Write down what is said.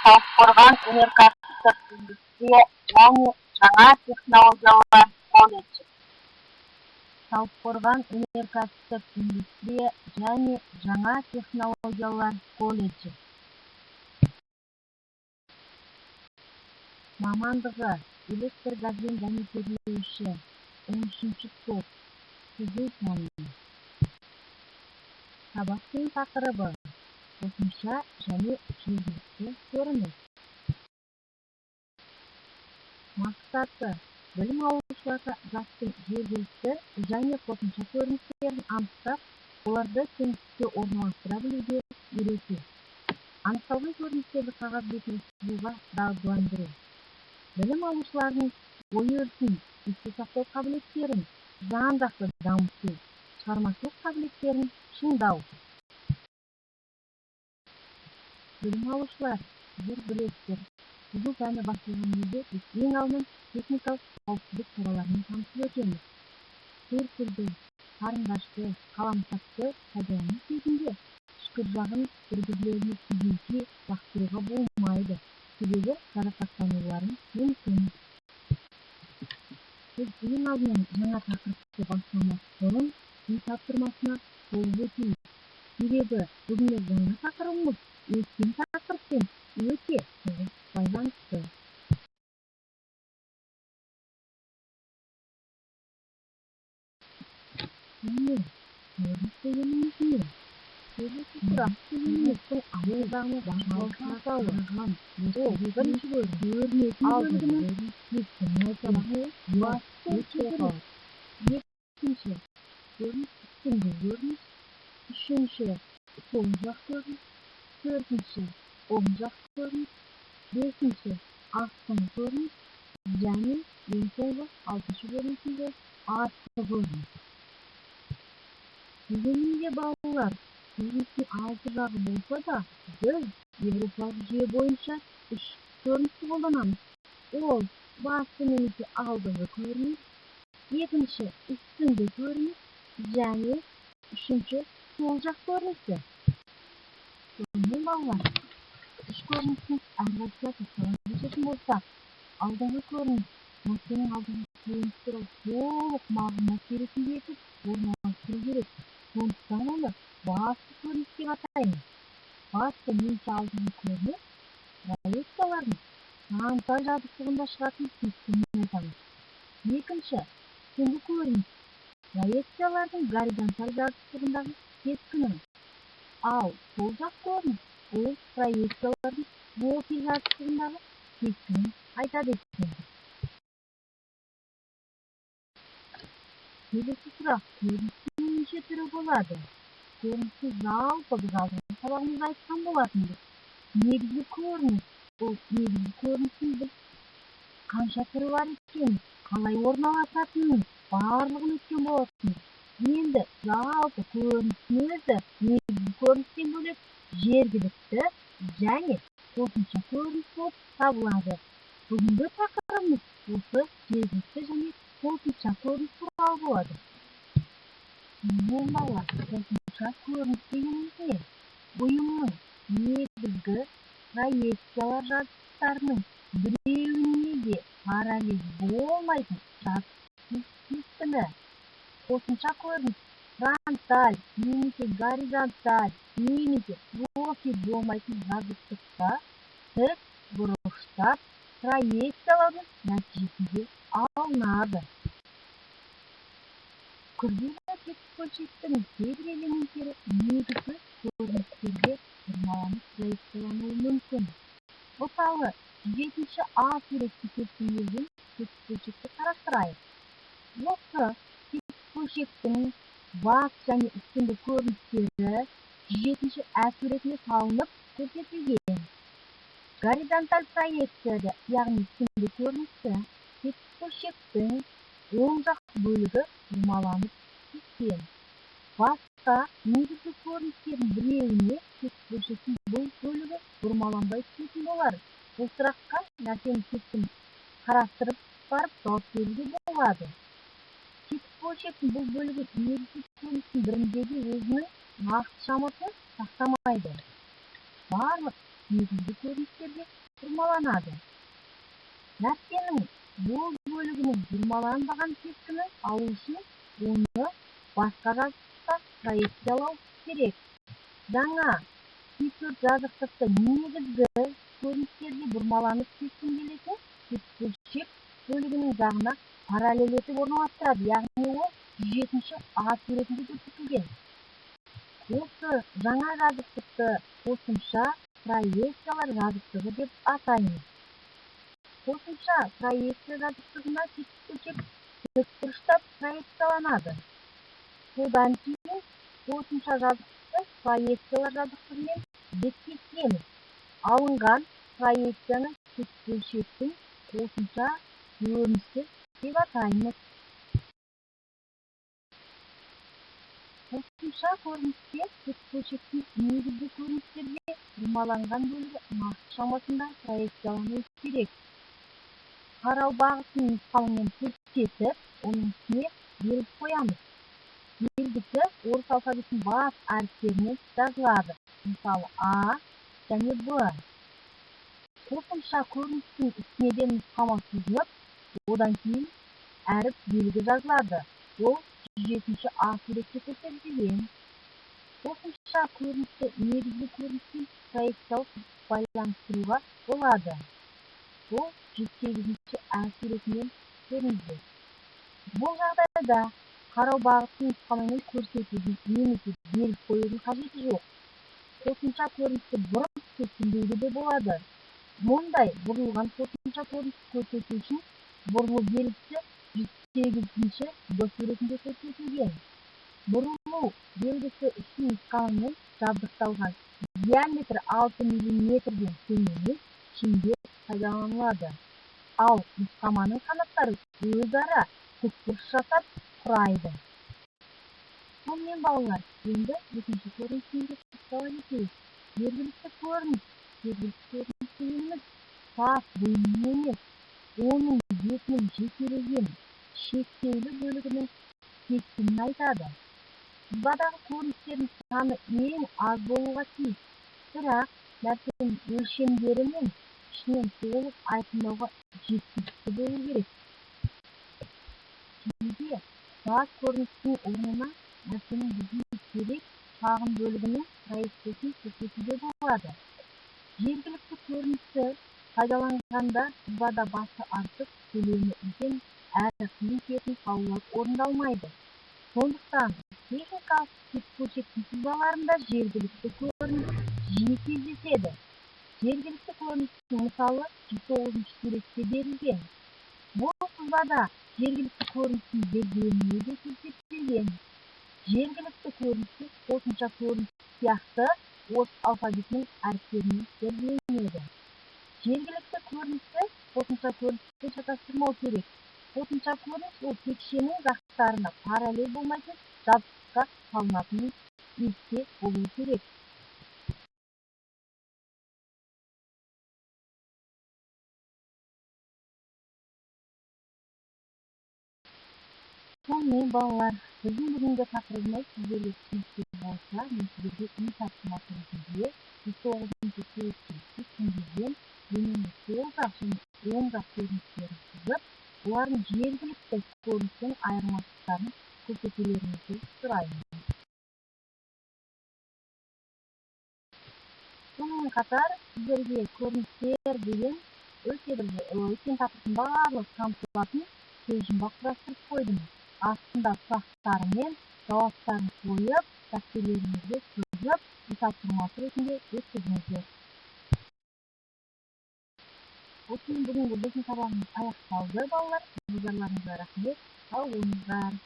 Талдықорған өнеркәсіптік индустрия және жаңа технологиялар колледжі. Талдықорған өнеркәсіптік индустрия және жаңа технологиялар колледжі. Мамандығы электр газбен дәнекерлеуші, 13-топ, сызу пәні. Сабақтың тақырыбы: қосымша және жергілікті көрініс. Мақсаты: білім алушыларға заттың жергілікті және қосымша көріністерін анықтап, оларды кеңістікте орналастыра білуге үйрету. Анықталған көріністерді қағаз бетіне сызуға дағдыландыру. Білім алушылардың ой-өрісін, есте сақтау қабілеттерін жан-жақты дамыту, шығармашылық қабілеттерін шыңдау. Білім алушылар, сіздер білесіздер, сызу пәні басталған кезде біз ең алдымен техникалық қауіпсіздік шараларымен танысып өтеміз. Циркульді, қарындашты, қаламсапты пайдалану кезінде түшкір жағын бір-бірлеріне тигізе лақтыруға болмайды, себебі жарақаттануларың мүмкін. Біз ең алдымен жаңа тақырыпты бастамас бұрын үй тапсырмасына толып өтейік. Себебі бүгінгі жаңа тақырыбымыз өткен тақырыппен өте тығыз байланысты. Сонымен, көрініс дегеніміз не? Келесі сұрақ: көріністің алты жағына атауы. Ол бірінші көрінетін бөлігінің кескінін айтамыз. Басты өте керек. Екінші көрініс үстіңгі көрініс, үшінші сол жақ көрініс, төртінші оң жақ көрініс, бесінші астыңғы көрініс және ең соңғы алтыншы көрінісінде артқы көрініс. Дегенмен де, балалар, көріністің алты жағы болса да, біз еуропалық жүйе бойынша үш көріністі қолданамыз. Ол басты немесе алдыңғы көрініс, екінші үстіңгі көрініс және үшінші сол жақ көрінісі. Сонымен, балалар, үш көріністің әрқайсысына тоқтала кететін болсақ, алдыңғы көрініс нәрсенің алдыңғы көрініс туралы толық мағлұмат беретіндей етіп орналастыру керек. Сондықтан оны басты көрініс деп атаймыз. Басты немесе алдыңғы көрініс проекциялардың фронталь жазықтығында шығатын кескінін айтамыз. Екінші, үстіңгі көрініс проекциялардың горизонталь жазықтығындағы кескінін. Ал сол жақ көрініс бұл проекциялардың профиль жазықтығындағы кескінін айтады екен. Келесі сұрақ: көріністің неше түрі болады? Көріністің жалпы біз алдыңғы сабағымызда айтқан болатынбыз. Негізгі көрініс, бұл негізгі көріністің біз қанша түрі бар екенін, қалай орналасатынын барлығын өткен болатынбыз. Енді жалпы көріністің өзі негізгі көріністен бөлек жергілікті және қосымша көрініс болып табылады. Бүгінгі тақырыбымыз осы жергілікті және қосымша көрініс туралы болады. Сонымен, балалар, қосымша көрініс дегеніміз не? Бұйымның негізгі проекциялар жазықтарының біреуіне де параллель болмайтын жазықтың кескіні. Қосымша көрініс фронталь немесе горизонталь немесе профиль болмайтын жазықтықта тік бұрыштап проекциялаудың нәтижесінде алынады. Күрделі тетік бөлшектің кейбір элементтері негізгі көріністерге бұрмаланып проекциялануы мүмкін. Мысалы, 7 А суретте кескінделген тетік бөлшекті қарастырайық. Осы тетік бөлшектің бас және үстіңгі көріністері 7 Ә суретіне салынып көрсетілген. Горизонталь проекцияда, яғни үстіңгі көріністі тетік бөлшектің оң жақ бөлігі бұрмаланып түскен. Басқа негізгі көріністердің біреуіне тетік бөлшектің бұл бөлігі бұрмаланбай түсетін болар. Бұл сұраққа нәрсенің кескінін қарастырып барып жауап беруге болады. Тетік бөлшектің бұл бөлігі негізгі көріністің бірінде де өзінің нақты шамасын сақтамайды. Барлық негізгі көріністерге бұрмаланады. Нәрсенің бұл бөлігінің бұрмаланбаған кескінін алу үшін оны басқа жазықтыққа проекциялау керек. Жаңа Т4 жазықтықты негізгі көріністерге бұрмаланып кескінделетін төртбөлшек бөлігінің жағына параллель етіп орналастырады, яғни ол 107 А суретінде көрсетілген. Осы жаңа жазықтықты қосымша проекциялар жазықтығы деп атаймыз. Қосымша проекция жазықтығына тепкішек тікбұрыштап проекцияланады. Содан кейін қосымша жазықтықты проекциялар жазықтығымен беттестіреміз. Алынған проекцияны төртбөлшектің қосымша көрінісі деп атаймыз. Қосымша көріністе төртбөлшектің негізгі көріністерге бұрмаланған бөлігі нақты шамасында проекциялануы керек. Қарау бағытын нұсқаумен көрсетіп, оның үстіне белгі қоямыз. Белгісі орыс алфавитінің бас әріптерінен жазылады, мысалы А және Б. Қосымша көріністің үстіне де нұсқама сызылып, одан кейін әріп белгі жазылады. Ол 107 А суретте көрсетілген. Қосымша көріністі негізгі көрініспен проекциялық байланыстыруға болады. Бұл 108 А суретінен көрінеді. Бұл жағдайда қарау бағытын нұсқамамен көрсетудің немесе белгі қоюдың қажеті жоқ. Қосымша көріністі бұрып кескіндеуге де болады. Мұндай бұрылған қосымша көріністі көрсету үшін бұрылу белгісі 108 Б суретінде көрсетілген. Бұрылу белгісі үшін нұсқамамен жабдықталған диаметрі 6 мм-ден кем емес шеңбер пайдаланылады. Ал нұсқаманың қанаттары өзара тікбұрыш жасап құрайды. Сонымен балалар, енді екінші көрінісімізге тоқтала кетейік. Жергілікті көрініс. Жергілікті көрініс дегеніміз тұтас бұйымның емес, оның бетінің жекелеген шектеулі бөлігінің кескінін айтады. Сызбадағы көріністердің саны ең аз болуға тиіс, бірақ нәрсенің өлшемдері мен пішінін толық айқындауға жеткілікті болу керек. Кейде тұтас көріністің орнына нәрсенің бізге керек шағын бөлігінің проекциясын көрсетуге болады. Жергілікті көріністі пайдаланғанда сызбада басы артық, көлемі үлкен әрі қиын тиетін салулар орындалмайды. Сондықтан техникалық тепкішектің сызбаларында жергілікті көрініс жиі кездеседі. Жергілікті көріністің мысалы 109 суретте берілген. Бұл сызбада жергілікті көріністің белгіленуі де көрсетілген. Жергілікті көріністі қосымша көрініс сияқты орыс алфавитінің әріптерімен белгіленеді. Жергілікті көріністі қосымша көрініспен шатастырмау керек. Қосымша көрініс ол текшенің жақтарына параллель болмайтын жазықтыққа салынатынын есте болуы керек. Сонымен балалар, біздің бүгінгі тақырыбымыз сіздерге түсінікті болса, мен сіздерге үй тапсырмасы ретінде 109 суретте кескінделген дененің сол жақ және оң жақ көріністерін сызып, олардың жергілікті көріністен айырмашылықтарын көрсетулеріңізді сұраймын. Сонымен қатар сіздерге көріністер деген өте бір өткен тақырыптың барлық қамтылатын сөзжұмбақ құрастырып қойдым. Астында сұрақтары мен жауаптарын қойып, дәптерлеріңізге сызып, үй тапсырмасы ретінде өткізіңіздер. Осымен бүгінгі біздің сабағымыз аяқталды, балалар. Назарларыңызға рахмет. Сау болыңыздар.